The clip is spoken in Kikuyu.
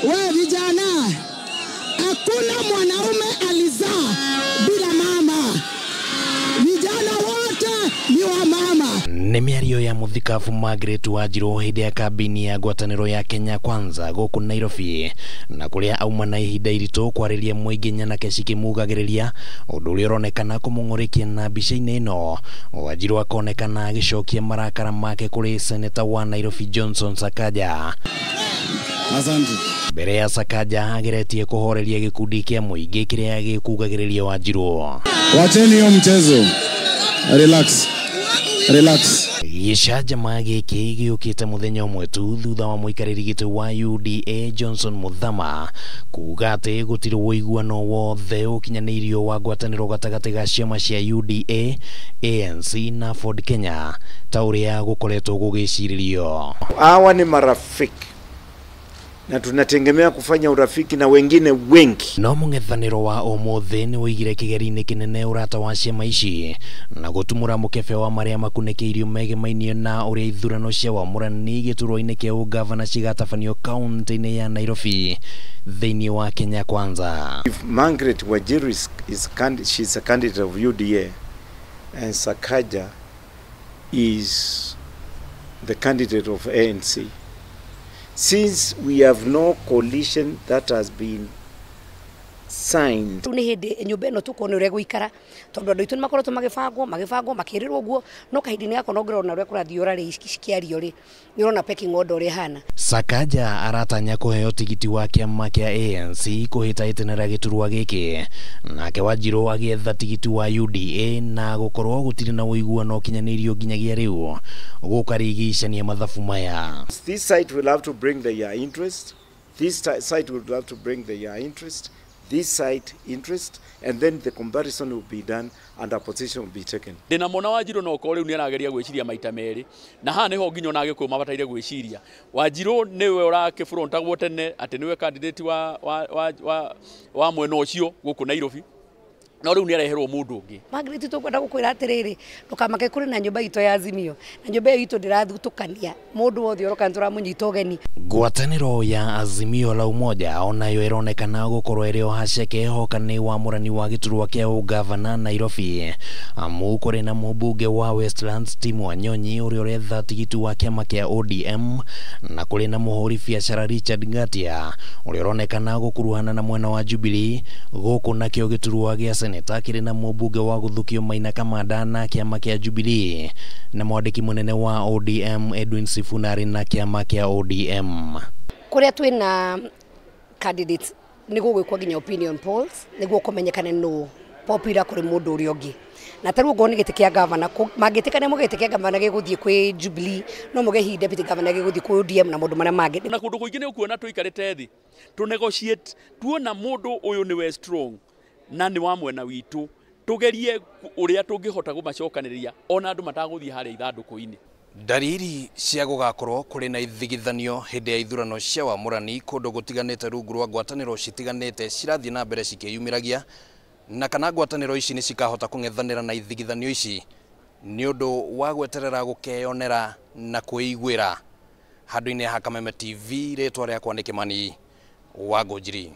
We vijana, hakuna mwanaume alizaa bila mama. Vijana wote ni wa mama. Nĩ mĩario ya mũthikabu Margaret Wanjiru hĩndĩ ya kambĩini ya ngwatanĩro ya Kenya Kwanza gũkũ Nairobi, na kũrĩa auma na ihinda iritũ kwarĩria mũingĩ nyanake cikĩmugagĩrĩria, ũndũ ũrĩa ũronekana kũmũng'ũrĩkia na mbica-inĩ ĩno. Wanjiru akonekana agĩcokia marakara make kũrĩ seneta wa Nairobi Johnson Sakaja. Asante. Mbere ya Sakaja ageretie kũhoreria gĩkundi kĩa mũingĩ kĩrĩa gĩkugagĩrĩria Wanjiru. Wacheni hiyo mchezo. Relax. Relax. Gĩcanjama gĩkĩ gĩũkĩte mũthenya ũmwe tu thutha wa mũikarĩri gĩtĩ wa UDA Johnson Muthama kuga atĩ gũtirĩ ũiguano wothe ũkinyanĩirio wa ngwatanĩro gatagatĩ ga ciama cia UDA, ANC na Ford Kenya ta ũrĩa gũkoretwo gũgĩcirĩrio. Hawa ni marafiki na tunategemea kufanya urafiki na wengine wengi. No mũng'ethanĩro wa ũmũthĩ nĩ ũigire kĩgeri-inĩ kĩnene ũrata wa ciama ici na gũtumũra mũkebe wa marĩa makunĩkĩirio megemainie na ũrĩa ithurano cia wamũrani gĩturwa-inĩ kĩa ũgavana cigatabanio kaunti-inĩ ya Nairobi thĩinĩ wa Kenya Kwanza. If Margaret Wanjiru she's a candidate of UDA and Sakaja is the candidate of ANC, since we have no coalition that has been signed. Rĩu nĩ hĩndĩ nyũmba ĩno tũkuona ũrĩa ĩgũikara, tondũ andũ aitũ nĩ makoretwo magĩbangwo makĩrĩrwo ũguo, no kahinda-inĩ gaka ona ũngĩrora ũrĩa kũrathiĩ ũrarĩ cikĩario rĩ, nĩ ũrona pecking order ũrĩa ĩhana. Sakaja aratanya kũheo tigiti wa kĩama kĩa ANC kũhĩtahĩtanĩra gĩturwa gĩkĩ, nake Wanjiru agĩetha tigiti wa UDA na gũkorwo gũtirĩ na ũiguano ũkinyanĩirio nginyagia rĩu gũkarigicania mathabu maya. This side will have to bring their interest, this side will have to bring their interest, this side interest, and then the comparison will be done and a position will be taken. Ndĩna mwana Wanjiru no korwo rĩu nĩ arageria gwĩciria maita merĩ, na haha nĩho nginya ona Agĩkũyũ mabataire gwĩciria. Wanjiru nĩwe ũrakĩbrontagwo tene atĩ nĩwe candidate wa mwena ũcio gũkũ Nairobi, no rĩu nĩ areherwo mũndũ ũngĩ. Margaret, tũkwenda gũkwĩra atĩrĩrĩ, ndũkamake kũrĩ na nyũmba itũ ya Azimio, na nyũmba ĩyo itũ ndĩrathutũkania mũndũ wothe ũroka nĩtũramũnyita ũgeni. Ngwatanĩro ya Azimio la Umoja onayo ĩronekana gũkorwo ĩrĩ o haceke hoka nĩ wamũrani wa gĩturwa kĩa ũgavana Nairobi, amu kũrĩ na mũmbunge wa Westlands Tim Wanyonyi ũrĩa ũretha tigiti wa kĩama kĩa ODM, na kũrĩ na mũhũri biacara Richard Ngatia ũrĩa ũronekana gũkuruhana na mwena wa Jubilee, gũkũ nakĩo gĩturwa gĩa seneta kĩrĩ na mũmbunge wa gũthukio Maina Kamanda na kĩama kĩa Jubilee, na mwandĩki mũnene wa ODM Edwin Sifuna arĩ na kĩama kĩa ODM. Kũrĩa twĩna candidates nĩ gũgwĩkwo nginya opinion polls nĩguo kũmenyekane nũ popular kũrĩ mũndũ ũrĩa ũngĩ. Na ta rĩu okorwo nĩ gĩtĩ kĩa gavana, mangĩtĩkania mũgĩtĩ kĩa gavana gĩgũthiĩ kwĩ Jubilee, no mũge hihi deputy governor gĩgũthiĩ kwĩ ODM na maũndũ marĩa mangĩ. Na kũndũ kũingĩ nĩ ũkuona tũikarĩte thĩ tũ negotiate, tuona mũndũ ũyũ nĩwe strong na nĩ wa mwena witũ, tũgerie ũrĩa tũngĩhota kũmacokanĩrĩria ona andũ matagũthiĩ harĩa ithandũkũ-inĩ. Ndariri cia gũgakorwo kũrĩ na ithigithanio hĩndĩ ya ithurano cia wamũrani kũndũ gũtiganĩte rungu rwa ngwatanĩro citiganĩte cirathiĩ na mbere cikĩyumĩragia, na kana ngwatanĩro ici nĩ cikahota kũng'ethanĩra na ithigithanio ici nĩ ũndũ wa gweterera gũkeyonera na kwĩiguĩra. Handũ-inĩ ha Kameme TV, rĩtwa rĩakwa nĩ Kĩmani wa Ngũnjiri.